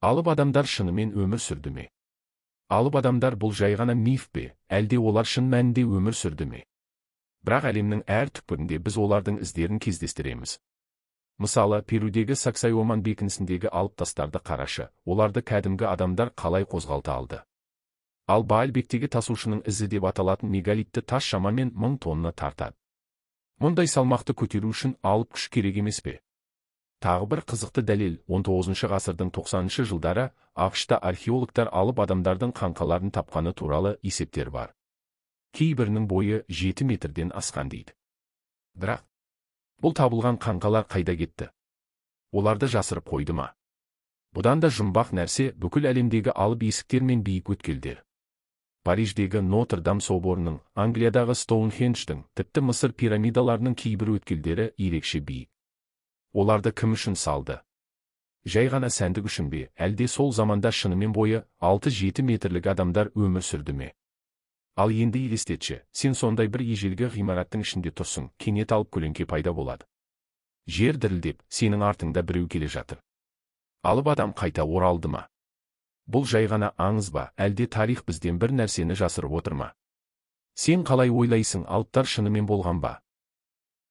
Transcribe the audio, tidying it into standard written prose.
Алып адамдар шынымен өмір сүрді ме? Алып адамдар бұл жай ғана миф пе, әлде олар шын мәнінде өмір сүрді ме? Бірақ әлемнің әр түкпірінде біз олардың іздерін кездестіреміз. Мысалы, Перудегі Саксайуаман бекінісіндегі алып тастарды қарашы, оларды кәдімгі адамдар қалай қозғалта алды? Ал Баальбектегі тасушының ізі деп аталатын мегалитті тас шамамен 1000 тонна тартады. Мұндай салмақты көтеру үшін алып күш керек емес пе? Тағы бір қызықты дәлел, 19 ғасырдың 90 жылдары АҚШ-та археологтар алып адамдардың қаңқаларын тапқаны туралы есептер бар. Кейбірінің бойы 7 метрден асқан дейді. Бірақ бұл табылған қаңқалар қайда кетті? Оларды жасырып қойды ма? Бұдан да жұмбақ нәрсе бүкіл әлемдегі алып есіктер мен биік өткелдер. Париждегі Нотр-Дам соборының, Англиядағы Стоунхендждің, тіпті Мысыр пирамидаларының кейбір өткелдері ерекше биік. Оларды кім үшін салды? Жай ғана сәндік үшін бе, әлде сол заманда шынымен бойы 6-7 метрлік адамдар өмір сүрді ме? Ал енді елестетші, сен сондай бір ежелгі ғимараттың ішінде тұрсың, кенет алып көлеңке пайда болады. Жер дірілдеп, сенің артыңда біреу келе жатыр. Алып адам қайта оралды ма? Бұл жай ғана аңыз ба, әлде тарих бізден бір нәрсені жасырып отыр ма? Сен қалай ойлайсың, алыптар шынымен болған ба?